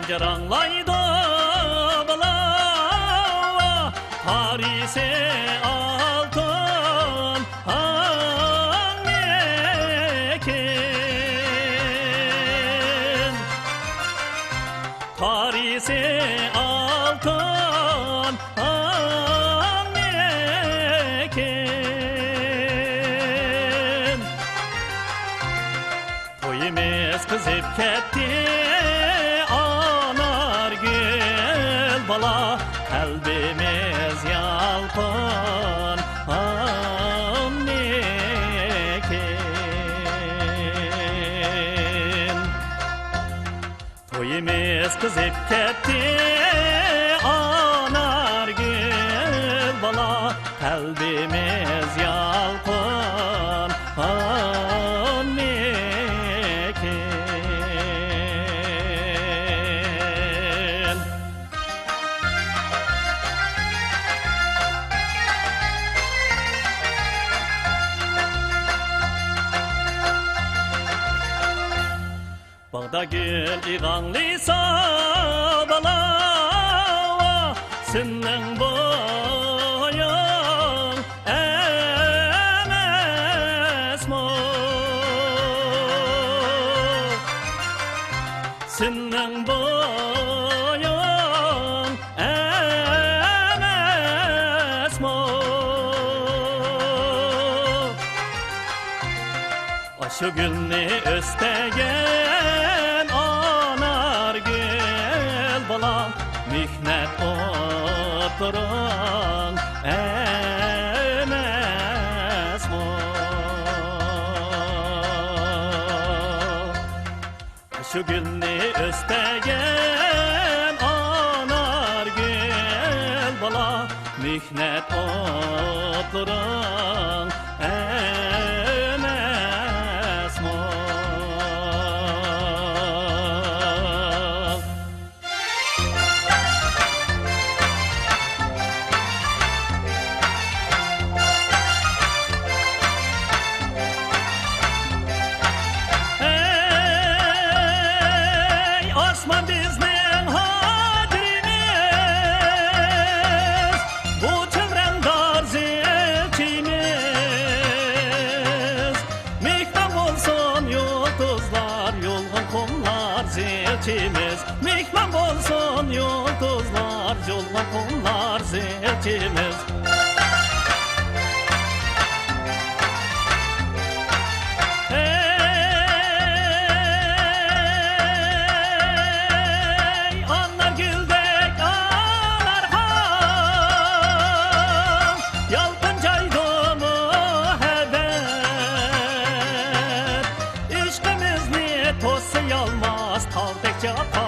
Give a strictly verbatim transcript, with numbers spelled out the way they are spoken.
جاراڭلايدۇ بالا، تارىسى ئالتۇن ھاڭنىكىن. تارىسى ئالتۇن ھاڭنىكىن. تويىمىز قىزىپ كەتتى، ئانارگۈل بالا، قەلبىمىز يالقۇن ھاڭنىكىن. تويىمىز قىزىپ كەتتى، ئانارگۈل بالا، قەلبىمىز يالقۇن ھاڭنىكىن. باغدا گۈل ئېغىڭلىسا بالا، سېنىڭ بويۇڭ ئەمەسمۇ؟ سېنىڭ بويۇڭ ئەمەسمۇ؟ ئاشۇ گۈلنى ئۆستۈرگەن ئانارگۈل بالا، مېھنەت ئوتتۇرىڭ ئەمەسمۇ؟ شۇ گۈلنى ئۆستۈرگەن ئانارگۈل بالا، مېھنەت ئوتلىرىڭ ئەمەسمۇ؟ ئەي ئاسمان بىزنىڭ ھاجىرىمىز، بۇ چىن رەڭدار زىلچىمىز. مېھمان بولسۇن يۇلتۇزلار، يولغان قۇملار زىلچىمىز. مېھمان بولسۇن يۇلتۇزلار، يولغان قۇملار زىلچىمىز. ئەي ئانارگۈلدەك ئانارغا، يالقۇنجايدۇ مۇھەببەت. ئىشقىمىزنى توسىيالماس تاغدەك جاپا.